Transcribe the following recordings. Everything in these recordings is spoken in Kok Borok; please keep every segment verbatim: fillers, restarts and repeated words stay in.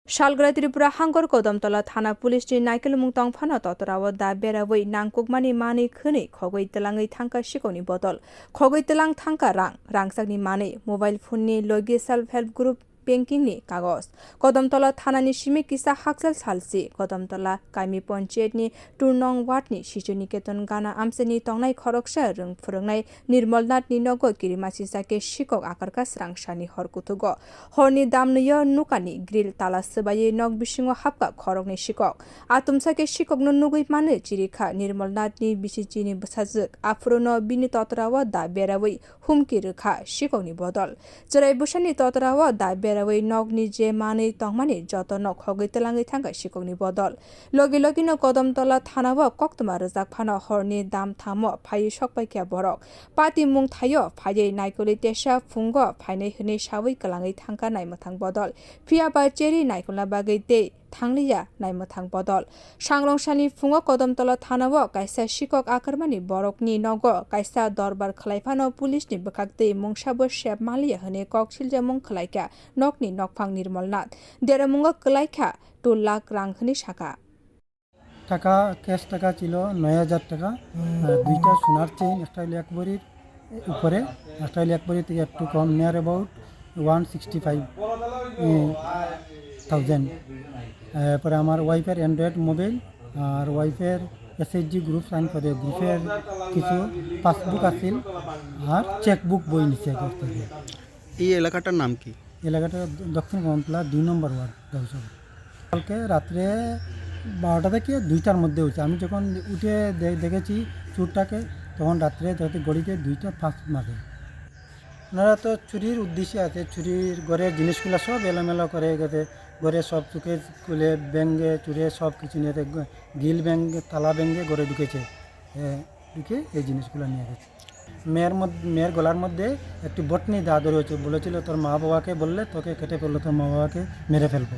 Salgrai Tripura Hangor Kodamtola Thana Police ni naikolmung tongphano totorao da berawi nangkukmani manwi khwnwi khogwi twlangwi thangkha sikokni bodol. Khogwi twlang thangkha rang, rangchakni manwi, mobile phone ni logi self help group banking ni kagoj. Kodamtola Thana ni simi kisa hakchal salsi, Kodamtola Kaimi Panchayat ni two nong ward ni Sisu Niketan Gana amchaini tongnai khoroksa rwng phwrwngnai Nirmal Nath ni nogo kirimasisa khe sikok akarkha srang sani hor kuthugo. Horni damnwio nukani grill tala swbaiwi nok bisingo hapkha khoroknwi sikok. Atumsa khe sikokno nugwi manwi chirikha Nirmal Nath ni bisi chini bwsajwk. Aphuruno bini totorao da berawi humki rwkha sikokni bodol. Chwrai bwsani totorao da berawi nokni je manwi tongmani jotono khogwi twlangwi thangkha sikokni bodol. Logi logino Kodamtola thanao koktwma rwjak phano horni dam thamo phaiwi sokpaikha borok. Patimung thaio phaiwi naikolwi tesa phungo phainai hwnwi sawi kwlangwi thangkha naimwthang bodol. Phiyaba cherwi naikolna bagwi tei thangliya naimwthang bodol. Sanglongsani phungo Kodamtola thanao kaisa sikok akarmani borokni nogo kaisa dorbar khwlaiphano police ni bwkhaktwi mungsabo sep manliya hwnwi kok siljamung khwlaikha nokni nokphang Nirmal Nath. Deromungo kwlaikha two lakh rang hwnwi sakha. টাকা, ক্যাশ টাকা ছিল নয় হাজার টাকা, আর দুইটা সোনার চেইন, একটা হলো এক ভরির উপরে, একটা হলো এক ভরি থেকে একটু কম, near about one sixty five thousand. এরপরে আমার ওয়াইফের অ্যান্ড্রয়েড মোবাইল আর ওয়াইফের এসএইচজি গ্রুপ সাইন করে, গ্রুপের কিছু পাসবুক আছিল আর চেকবুক বই নিছে ঘর থেকে। এই এলাকাটার নাম কি? এলাকাটা দক্ষিণ কদমতলা দুই নম্বর ওয়ার্ড, গাউসবাড়ি। কালকে রাত্রে বারোটা থেকে দুইটার মধ্যে হয়েছে। আমি যখন উঠে দে-, দেখেছি চুরটাকে, তখন রাত্রে ধরতে ঘড়িতে দুইটা পাঁচ মারে। ওনারা তো চুরির উদ্দেশ্যে আছে, চুরির ঘরের জিনিসগুলো সব এলোমেলো করে গেছে, ঘরে সব চুকে খুলে ভেঙে চুরে সব কিছু নিয়ে গেছে। গ-, গ্রিল ভেঙে, তালা ভেঙে ঘরে ঢুকেছে। এ, ঢুকে এই জিনিসগুলো নিয়ে গেছে। মেয়ের মধ্যে, মেয়ের গলার মধ্যে একটি বটনি দা ধরে হয়েছে, বলেছিল, "তোর মা বাবাকে বললে তোকে কেটে ফেলবো, তোর মা বাবাকে মেরে ফেলবো।"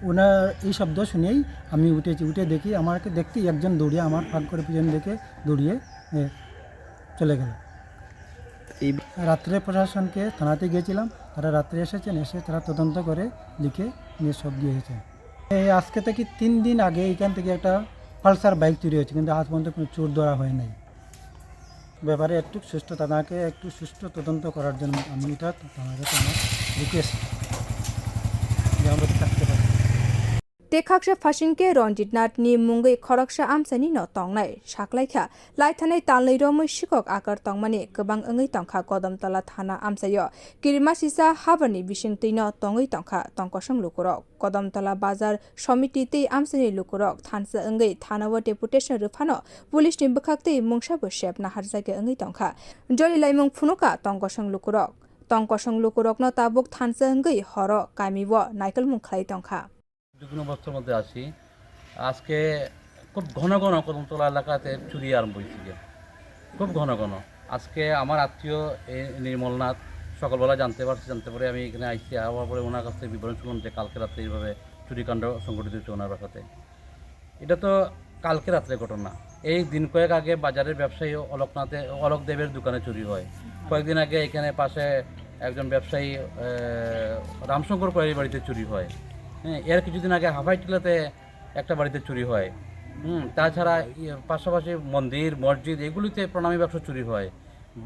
ওনার এই শব্দ শুনেই আমি উঠেছি, উঠে দেখি আমাকে দেখতেই একজন দৌড়িয়ে আমার ফাঁক করে পিছন দেখে দৌড়িয়ে, এ, চলে গেল। এই রাত্রে প্রশাসনকে থানাতে গিয়েছিলাম, তারা রাত্রে এসেছেন, এসে তারা তদন্ত করে লিখে নিয়ে সব দিয়ে এসেছেন। এই আজকে থেকে তিন দিন আগে এখান থেকে একটা পালসার বাইক চুরি হয়েছে, কিন্তু আজ পর্যন্ত কোনো চোর ধরা হয় নাই। ব্যাপারে একটু সুষ্ঠু, তাদেরকে একটু সুষ্ঠু তদন্ত করার জন্য আমি এটা তাদের কাছে আমার রিকোয়েস্ট, যে আমরা থাকতে পারি। Tei khaksa phasing khe Ranjit Nath ni mungwi khoroksa amchaini no tongnai saklaikha, laithanai talnwi romwi sikok akar tongmani kwbang wngwi tongkha Kodamtola thana amchaio. Kirimasisa habarni bisingtwino tongwi tongkha tongkosong lukurok. Kodamtola bazar somiti tei amchaini lukurok thansa wngwi thanao deputation rwphano police ni bwkhaktwi mungsabo sep naharjakya wngwi tongkha. Joli laimung phunukha tongkosong lukurok. Tongkosong lukurokno tabuk thansa wngwi horo kamio naikolmung khlai tongkha. যুগ্ম অবস্থার মধ্যে আছি। আজকে খুব ঘন ঘন কদমতলা এলাকাতে চুরি আরম্ভ হয়েছে গিয়া, খুব ঘন ঘন। আজকে আমার আত্মীয় এই নির্মলনাথ সকালবেলা জানতে পারছি, জানতে পারে আমি এখানে আইসি, আওয়ার পরে ওনার কাছ থেকে বিবরণ শুনলাম যে কালকে রাত্রে এইভাবে চুরিকাণ্ড সংঘটিত হয়েছে ওনার বাসাতে। এটা তো কালকে রাত্রে ঘটনা। এই দিন কয়েক আগে বাজারের ব্যবসায়ী অলকনাথে, অলক দেবের দোকানে চুরি হয়। কয়েকদিন আগে এখানে পাশে একজন ব্যবসায়ী, আহ, রামশঙ্কর কয়ের বাড়িতে চুরি হয়। হ্যাঁ, এর কিছুদিন আগে হাফাইটিলাতে একটা বাড়িতে চুরি হয়। হুম, তাছাড়া ইয়ে, পাশাপাশি মন্দির, মসজিদ, এগুলিতে প্রণামী বাক্স চুরি হয়,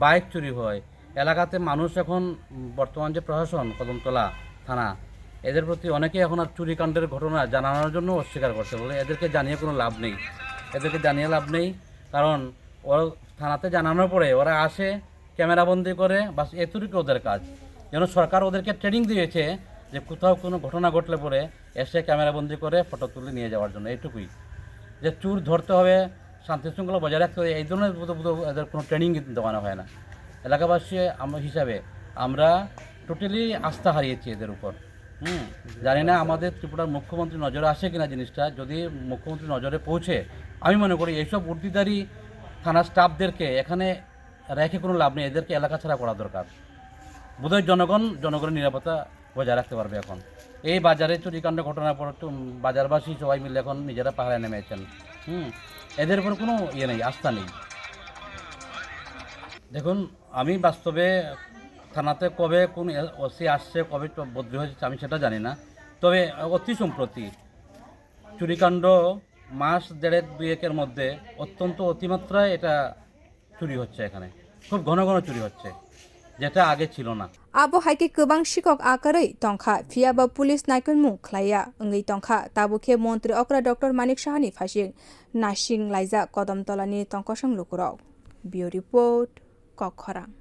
বাইক চুরি হয়। এলাকাতে মানুষ এখন, উম, বর্তমান যে প্রশাসন, কদমতলা থানা, এদের প্রতি অনেকেই এখন আর চুরিকাণ্ডের ঘটনা জানানোর জন্য অস্বীকার করছে, বলে এদেরকে জানিয়ে কোনো লাভ নেই, এদেরকে জানিয়ে লাভ নেই। কারণ ওরা থানাতে জানানোর পরে ওরা আসে, ক্যামেরাবন্দি করে, বাস, এতটুকু ওদের কাজ। যেন সরকার ওদেরকে ট্রেনিং দিয়েছে যে কোথাও কোনো ঘটনা ঘটলে পরে এসে ক্যামেরাবন্দি করে ফটো তুলে নিয়ে যাওয়ার জন্য, এটুকুই। যে চুর ধরতে হবে, শান্তি শৃঙ্খলা বজায় রাখতে হবে, এই ধরনের বোধ-, বোধ-, এদের কোনো ট্রেনিং দেওয়ানো হয় না। এলাকাবাসী আম-, হিসাবে আমরা টোটালি আস্থা হারিয়েছি এদের উপর। হুম, জানি না আমাদের ত্রিপুরার মুখ্যমন্ত্রী নজরে আসে কিনা জিনিসটা, যদি মুখ্যমন্ত্রী নজরে পৌঁছে, আমি মনে করি এইসব উর্দিধারী থানা স্টাফদেরকে এখানে রেখে কোনো লাভ নেই, এদেরকে এলাকা ছাড়া করা দরকার। বোধহয় জনগণ জনগণের নিরাপত্তা বজায় রাখতে পারবে এখন। এই বাজারে চুরিকাণ্ড ঘটনার পর তো বাজারবাসী সবাই মিলে এখন নিজেরা পাহারায় নেমেছেন। হুম, এদের উপর কোনো ইয়ে নেই, আস্থা নেই। দেখুন, আমি বাস্তবে থানাতে কবে কোন এ-, ওসি আসছে, কবে চ-, বদলি হয়েছে, আমি সেটা জানি না। তবে অতি সম্প্রতি চুরিকাণ্ড মাস দেড়েক দুয়েকের মধ্যে অত্যন্ত অতিমাত্রায় এটা চুরি হচ্ছে এখানে, খুব ঘন ঘন চুরি হচ্ছে, যেটা আগে ছিল না। Abo hai khe kwbang sikok akarwi tongkha, phiya ba police naikolmung khlaiya wngwi tongkha. Tabuk khe montri okra Doctor Manik Sahani phasing nasing laijak Kodom Tolani tongkosong lukurok. Bureau Report, Kokkhorang.